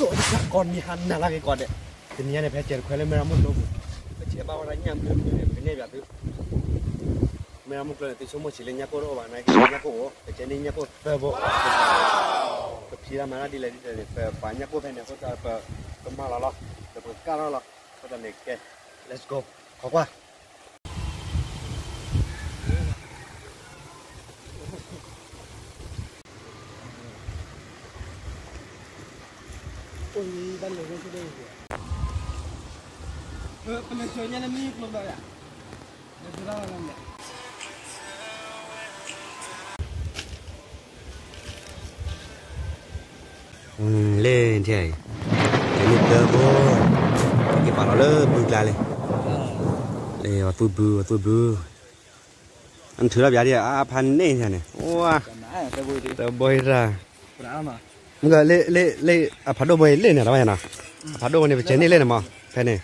ကီၢ်မံၤဟါနၤလၢက့ၤကီးဒဲး, တနံၤညါန့ၣ် ဖဲကဲတခွဲလၢမဲၢ်ရမုၢ်ကျိပူၤ, ပကဲဘၣ်ဝဲဒၣ်ညၣ်မုၢ်မုၢ်န့ၣ် ပကနဲၣ်ပၠးသု, မဲၢ်ရမုၢ်ကျိန့ၣ် သုဆိကမိၣ်ဆံးလၢညၣ်ကိၢ်တအိၣ်ဘၣ်န့ၣ် ကဲညၣ်ကိၢ်အိၣ်, ပကဲန့ၣ်ညၣ်ကိၢ်သၢဘိ, ပဖံးတၢ်မၤတၢ်ဒ်လဲၣ်ဒ်လဲၣ်န့ၣ် ပပာ်ညၣ်ကိၢ်ဖဲန့ၣ်အဃိသတး ပကမၤလီၤလီၤ, ဒီးပကကၢ်ထီၣ်လီၤ, အဃိသတးန့ၣ် ကဲ, let's go, ခိးကွၢ် အိၣ်လံတၢ်လၢာ်ဝဲဆၢဒိၣ်အံၤ, ပလဲၤဆှၢညါလၢမံၤကျိဘျီယၤ, လဲၤဆှၢတၢ်လီၤန့ၣ်, လ့ၣ်ထဲအံၤ, ကဲန့ၣ်သၢဘိ, က့ၤပာ်လီၤလၢဘုကျါလံ, လ့ၣ်အသူၣ်ဘုအသူၣ်ဘု, နထုးထီၣ်ပၠးဒ်အဖးန့ၣ်န့ၣ်, ဝါ, သၢဘိတၢ်, မုၢ်က, အဖးဒိၣ်ဘိအံၤလ့ၣ်န့ၣ် တဝဲနီၤ, အဖးဒိၣ်ဘိန့ၣ် ပစဲးန့ၢ်လ့ၣ်န့ၣ်မး, ဖဲန့ၣ်,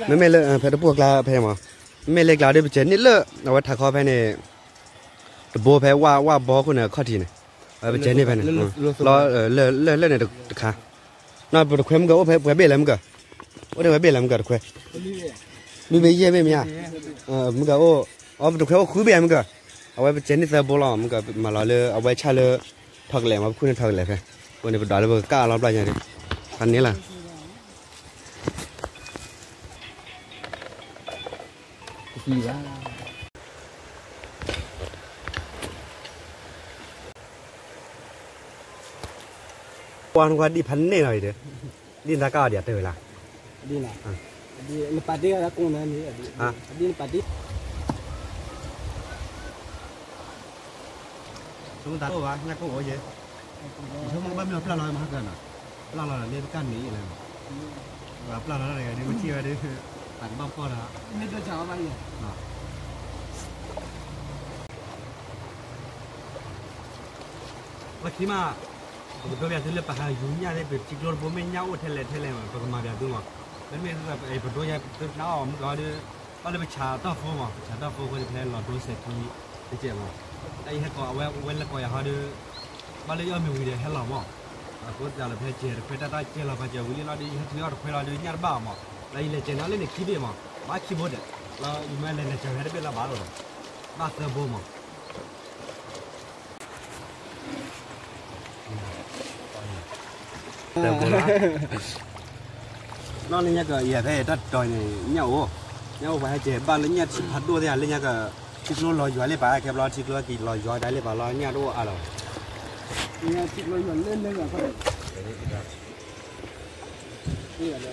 မ့မ့ၢ်လၢ ဖဲတပူၤကျါဖဲမး, မ့မ့ၢ်လ့ၣ်ကျါဒီး ပစဲးန့ၢ်လၢ အဝဲထးခီဖဲန့ၣ်, တဘိဖဲ ဝါ ဝါဘီခိၣ်န့ၣ် အခီၣ်ထံးန့ၣ်, အဝဲပစဲးန့ၢ်ဖဲန့ၣ်, လၢ လၢ လၢန့ၣ်တခါ, နီၢ်ပတခွဲမုၢ်ကအိၣ်ဖဲပှဲၤဘ့ၣ်လဲၣ်မုၢ်က, အိၣ်န့ၣ်ဝဲဘ့ၣ်လဲၣ်မုၢ်ကတခွဲ, လွံၢ်ဘ့ၣ်ယဲၢ်ဘ့ၣ်မ့ၢ်ဧါ, မုၢ်ကအိၣ်, အီပတခွဲအိၣ်ဃုဘ့ၣ်မုၢ်က, အဝဲပစဲးန့ၢ်သၢဘိလီၤ မုၢ်က, မၤလီၤလၢအဝဲဆၣ်လၢ ထီၣ်ကလဲာ်မး ပခိၣ်န့ၣ်ထီၣ်ကလဲာ်ဖဲ, အဃိန့ၣ်ပဒွးလၢပကကၢ်အလီၤဘျီညါဒီး, ဖးန့ၣ်လီၤ ကွၢ်နကွၢ်ဒ်ဖးန့ၣ်လီၤအံၤဒီး, ဒ်နတၢ်ကၢ်အီၤဒံးအတၢ်ဝဲလၢ, ဒ်န, နပာ်တ့ၢ်အကိးနၤန့ၣ်, ဒ်နပာ်တ့ၢ်, တမ့ၢ်တၢ်အိၣ်ဘၣ် ညၣ်ကိၢ်အိၣ်ယဲ, ယဆိကမိၣ်ကဘၣ်မ့ၢ်အီၤပျၢ်လီၤမးဟါကၢနီၤ, ပျၢ်လီၤလၢပကၢ်န့ၣ်လၢ, ပှၤပျၢ်လီၤတၢ်တဂၤဒ်ပထံၣ်ဝဲဒ်, တၢ်ကဘၣ်ဖီၣ်ဒီး, လၢခံမး, ပကဒိပၠးသုလၢပဟးယူၤညၣ်သ့ၣ် ပထံကျိတဘိမ့ၢ်ညၣ်အိၣ်ထဲလဲၣ်ထဲလဲၣ်မး ပကမၤပၠးသုမး, မ့မ့ၢ်ပဒိယဲသုတၢ်အီၣ်မုၢ်ကီးဒီး, ဘၣ်လၢပဆးတီၢ်ဖိမး ပဆးတီၢ်ဖိအဃိန့ၣ် ဖဲလီၤဒိစဲးခံ, တကဲးမး, တၢ်အံၤဟဲကိးအဝဲ ဝဲလဲၤကိးယၤဟီဒီး, ဘၣ်လၢယအီၣ်မ့ၤဝံၤဒီးဟဲလီၤမး, အဃိသတးလၢဖဲကဲတခွဲတၢ်တၢ်ကဲလီၤပှၤကဲဝံၤလံလီၤဒီး ယဟဲထုးအီၣ်တခွဲလီၤဒီးညၣ်တဘၣ်အီၤမး, လၢယလဲၤကဲန့ၣ်လၢန့ၣ်ခံဘ့ၣ်မး, ဘၣ်ခံဘိဒဲး, လၢယမ့ၢ်လဲၤလဲၤကဲဝဲတဘ့ၣ်လၢဘၣ်လီၤဒီး, ဘၣ်သၢဘိမး နီၢ်လၢညါကယဲၢ်ဖဲတၢ်တီၤန့ၣ် ညၣ်အိၣ်, ညၣ်အိၣ်ပှၤဟဲကဲဘၣ်လၢညၣ်ထံဖးဒိၣ်သ့ၣ်ဧါ လၢညါက, ထံကျိလီၤယွၤလၢပာ် ခဲဘျီထံကျိက့ၤလီၤယွၤဒၣ်လၢပာ်လီၤညၣ်တအိၣ်အါလီၤ, ထံကျိယွၤလၢလၢပာ်ခီန့ၣ်, ကကံဟ့ၣ်ဝဲလၢန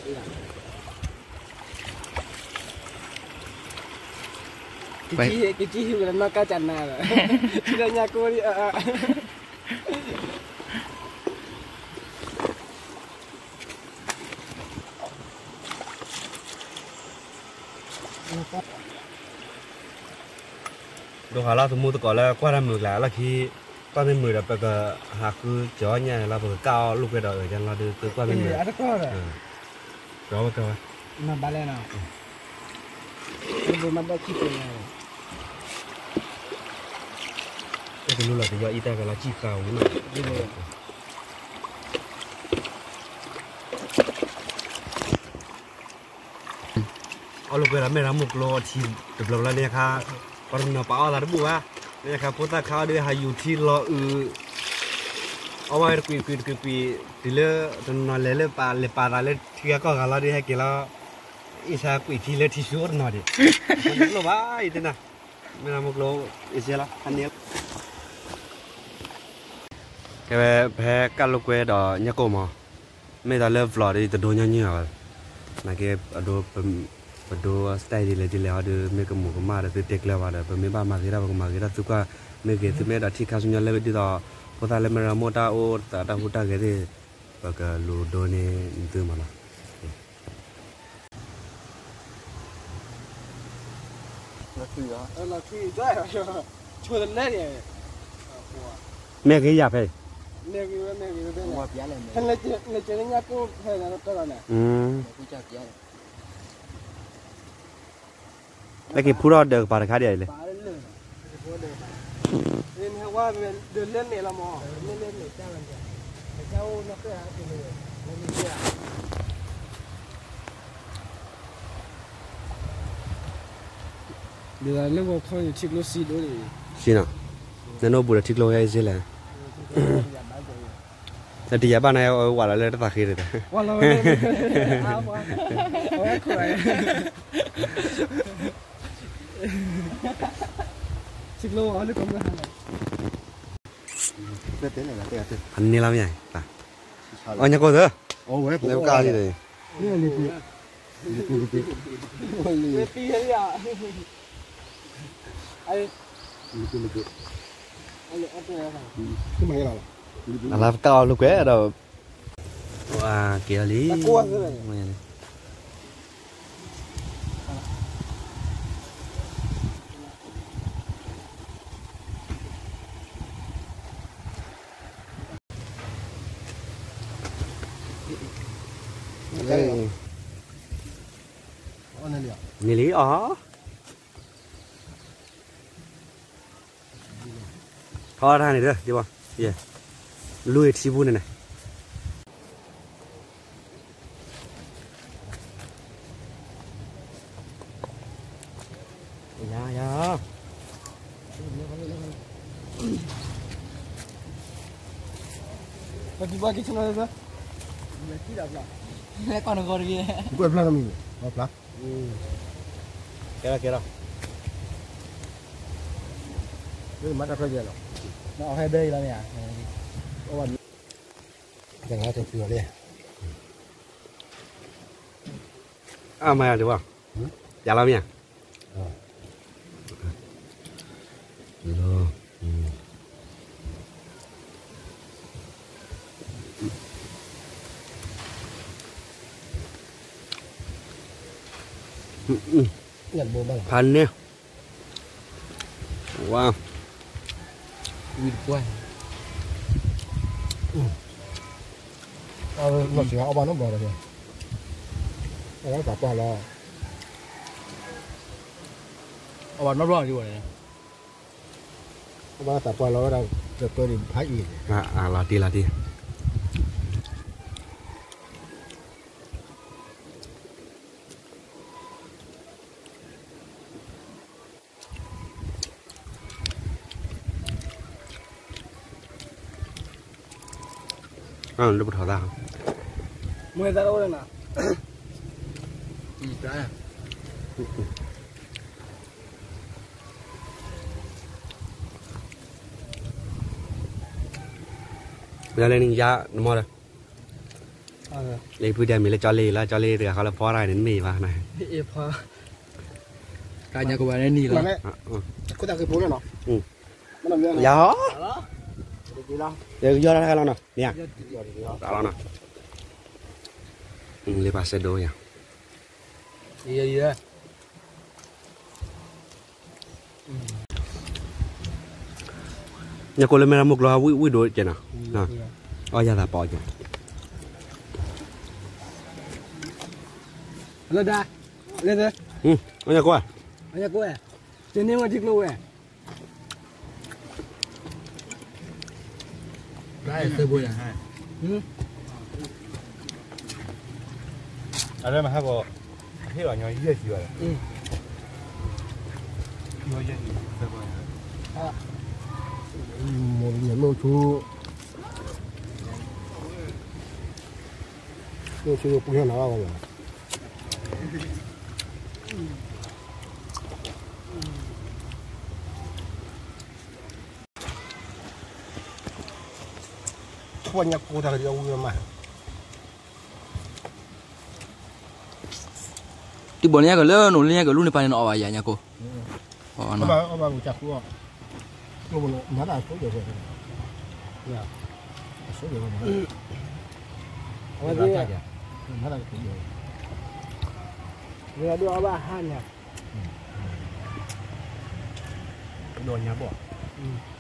ီၢ်ကါကနၤဒီး, ထံလၢညါကိၢ်ဒံးအ, ဒိဟးလီၤသမူသကိးလၢကွၢ်တၢ်မုာ်ကျါလီၢ်ခံ, ကွၢ်မ့ၢ်မုာ်ဒီး ပကဟးဃုစၢၤအီၣ်ညၣ်လီၤ ပကကၢ်အီၣ်လိာ်ကွဲဒီးအၢၣ်ကလီၤဒီး သုကွၢ်မ့ၢ်မုာ်, ကဝဲကဝဲ, မၤဘၣ်လဲၣ်နီၤ, ဘိမၤဘၣ်ခံပၢၢ်ညါ, တလူလီၤတယီအံၤတၢ်ကလီၤစံၣ်ဃာ်ဝံၤမး အီၣ်လိာ်ကွဲဒီးမဲၢ်ရမိၢ်ကျိထံတဘျီဘျီလၢညါခါ, ပှၤတနီၤပာ်အီၣ်သးတဘူၣ်ဘၣ်, လၢညါခါဖိသၣ်ခါအီၤဒီးဟးယူၤထံလီၤအုး, အီၣ်ဘၣ်ဝဲတကွံာ်တကွံာ်တကွံာ်ကွံာ်, တုၤလၢတနီၤလဲၤလၢပာ်လဲၤပာ်သးလၢထံဂၤကီၢ်ဂၤလီၤဒီးဟဲက့ၤလီၤ, အ့ၣ်ဆါကွံာ်ထံလၢထံဆူအိၣ်တနီၤဒံး, လိၣ်ဘၣ်အံၤတနၤ, မဲၢ်ရမိၢ်ကျိ, အ့ၣ်ဆါလီၤ, ဟါန့ၣ် ကဲဝဲဖဲကၢ်လိာ်ကွဲဒီးညၣ်ကိၢ်မး, မ့ၢ်တၢ်လၢ vlog ဒီးတဒိညီနုၢ်ဘၣ်, နာ်က့ ပဒိ style ဒ်လဲၣ်ဒ်လဲၣ်ဟီဒီး မ့ၢ်ကမူးကမၣ်ဒီးသုတဲကျၢၤဘၣ်ဒီး ပမ့ၢ်ဘၣ်မၤဂ့ၤတၢ် ပကမၤဂ့ၤတၢ်သုကွၢ်, မ့ၢ်ဂ့ၤသုမ့ၢ်အဲၣ်ဒိးထံၣ်ခါဆူညါလၢဒ်သိး ဖိသၣ်လၢမဲၢ်ရမိၢ်တၢ်အိၣ်သးတၢ်ဟူးတၢ်ဂဲၤသ့ၣ်, ပကလူၤဒိန့ၢ်သုမးလီၤ. မ့ၢ်ဂ့ၤယၤဖဲအံၤ, လၢက့ၤဖူထီၣ်ဒၢးကပၤတခါဒံးအံၤလဲၣ်. ဒ်သိးလၢဂီၤခီန့ၣ် ထံကျိစံဒိၣ်န့ၣ်, စံနီၤ, နနိၣ်ဘူးဒီးထံကျိဝဲအံၤစ့လဲၣ်, တယၤဘၣ်န့ၣ် အဝဲဝးလီၤလၢတသးဃ့တၢ်, ဝဲခိၣ်, ထံကျိအီၤလၢကီၢ်မုၢ်ဟါန့ၣ်, အန့ၣ်လီၤမ့ၢ်, အီညါကိၢ်သၢ, လၢကၢ်လံ, အလၢပကၢ်အီၤလိာ်ကွဲဒီး, က့ၤအီၤလံ, န့ၣ်လံအီၤ, ထီၣ်တၢ်န့ၣ်ဒီး, လူၤထံပူၤန့ၣ်န့ၣ်, ယၤ, ယၤ, ပကဘၣ်က့ၤဆၢလၢ, လဲၤကွၢ်နဂီၢ်တဂ့ၤ, ကွၢ်ဖျါနမံၤ, ဖျါ, ကဲလီၤ ကဲလီၤ, မၤတၢ်ထွဲကဲလီၤ, အဟဲဘဲအံၤလီၤမ့ၢ်ဧါ, တဂၤတဖုလီၤလံ, အမၤယၤဒံးဘၣ်, ယၤလီၤမ့ၢ်ဧါ, လီၤ, ဖးန့ၢ်, ဝါ, ဝံၤတပှၢ်, လီၤစှၤအီၣ်ဘၣ်နီတဘျီဒီး, အဝဲသးပှၢ်လီၤ, အီၣ်ဘၣ်နီတဘျီဒံးဝဲ, အဝဲသးပှၢ်လီၤဝဲဒၣ်, တပၢၢ်ဒံးဖးအံၤ, လီၤတံၢ်လီၤတံၢ် လၢပထီၣ်သၣ်, မ့ၢ်သၣ်တအိၣ်လၢနၤ, လၢန့ၣ်ယါနမီၢ်ဒီး, လၢဖုဒဲမ့ၢ်လၢကၠီလ့လီၤ, ကၠီလ့တဂၤဃီလၢဖီတၢ်န့ၣ်မ့ၢ်ဘၣ်, ကညါကဘၣ်န့ၣ်နံၤလီၤ, ယၤဟီ, ယီၤတၢ်လီၤနီၤ, မ့ၢ်ဧါ, လၢပှၤစဲဒိယၤ, ညါကိးလၢမဲရမိၢ်ကျိဟးဝံၣ်ဝံၣ်ဒိၣ်ကဲနီၤ, အီၣ်ယၤသးပီကဲ, လၢဒါ, လၢဒါ, အီၣ်ညါကိး, အီၣ်ညါကိး, ကန့ၢ်ဝဲထံကျိဝဲ အရမဟဲဘီ, အဟ့ၣ်လီၤညီယဲၢ်ဆံဘၣ်, ညီယဲၢ်ဆံ, မိၢ်န့ၣ်မ့ၢ်အိၣ်ဆူ, မ့ၢ်အိၣ်ဆူပူၤညါနၤဘၣ်, ကွၢ်ညါကိးတၢ်ကဒံးအဝံၣ်မး, တံၢ်ဘီန့ၣ်ညါကလၢနအိၣ်လၢညါကလူန့ၣ်ပာ်န့ၣ်နအီၣ်ဘၣ်ယၤညါကိး, အီၣ်ဘၣ်, အီၣ်ဘၣ်မၤတၢ်အဆိကတၢၢ်, အဆိကတၢၢ်, မၤတၢ်ကတၢၢ်, မၤတၢ်ကတၢၢ်, ဒ်အီၣ်ဘၣ်ဟါညါ, ဒိးညါဘီၣ်, အီၣ်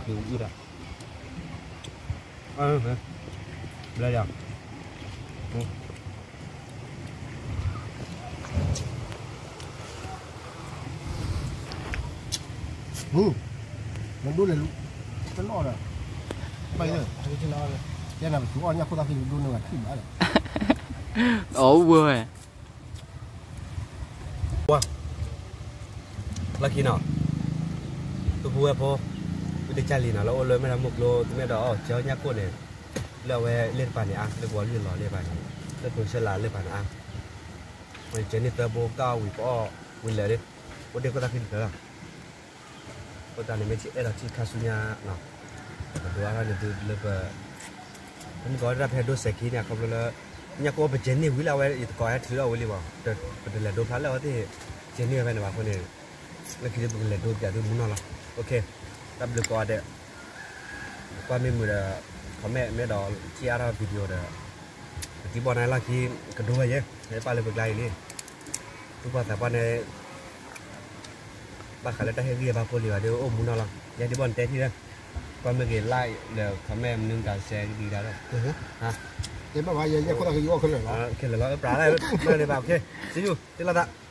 သုးအုၣ်တၢ်, ဘျါယၤ, နဒိးလဲၤလူၤ, တနီၣ်ဒီး, ဘၣ်, ကဲနၤပသူအီၣ်ညၣ်ခိၣ်သၣ်ခံဒိၣ်န့ၢ်ဝဲခံဘၣ်ဒီး, အီၣ်ဝဲ, ဝါ, လီၢ်ခံနီၤ, သူၣ်ဖိဝဲၢ်ဖိ, ဝံသးစူၤလံနီၤ လၢအိၣ်လၢမဲၢ်ဒီးမိၢ်ကျိ သုမ့ၢ်အဲၣ်ဒိးအီၣ်ကၢညၣ်ခိၣ်န့ၣ်, လၢအဝဲလ့ၣ်တပၤန့ၣ်အါ, လၢကဝီၤလွံၢ်လီၤလ့ၣ်တပၤန့ၣ်, လၢကျိဆၢလာ်လ့ၣ်တပၤန့ၣ်အါ, ကဲန့ၢ်သၢဘိ ကၢ်အီၣ်ဝံၤပအီၣ်ဝံၤလၢာ်လံ, အိၣ်ဒ့ၣ်ခိၣ်သၣ်ခံတဖျၢၣ်လီၤ. အဃိသတးန့ၣ် မ့ၢ်အဲၣ်ဒိးထံၣ်ခါဆူညါ, ပဒိးအါထီၣ်န့ၣ်သုလၢပ, ဖဲမုၢ်ကီးတၢ်ဖဲဒိစဲးခံန့ၣ် အခီဖျိလၢ, ညၣ်ကိၣ်ပကဲန့ၢ်ဝံၤလၢအဝဲ ယသကိးဟဲထုးထီၣ်ဝဲလံဘၣ်, ပတလဲၤဒိဖျါလၢအဝဲသ့ၣ်, ကဲန့ၢ်ဝဲဖဲန့ၣ်ဘၣ်အဃိန့ၣ်, လၢခံဒုးပကလဲၤဒိပၠးသုမုၢ်နီၢ်လီၤ. တၢ်ဘျုးကိးဂၤဒဲး, ကွၢ်မ့ၢ်မုာ်ဒီး, comment မ့ၢ်ဒီးထံၣ်အါထီၣ် video ဒီး, ပထံၣ်ဘၣ်န့ၣ်လီၢ်ခံ, ကဒိဝဲယဲ, ပာ်လၢပကျါအံၤလံ, သူၣ်ဖှီၣ်သးပှၢ်န့ၣ် ဘၣ်ဃးလၢတၢ်ဟ့ၣ်ဂံၢ်ဘါဖိလံၤဘၣ်ဒီးအိၣ်မူနီၢ်လီၤ. ယဲဒ်ဘၣ်နတဲထံၣ်လၢ, ကွၢ်မ့ၢ်ဂ့ၤ like ဒီး comment မနုၤမတၤ share ဒ်ဒၣ်ဒီး, ကဲဘၣ်ဘၣ်ယဲ ယဲခိၣ်သၣ်ကယီအီၣ်ခဲလၢာ်လီၤ. ခဲလၢာ်လီၤ အပြးလၢ, မ့ၢ်န့ၣ်ဘၣ် okay, see you, တ့လီၤသး.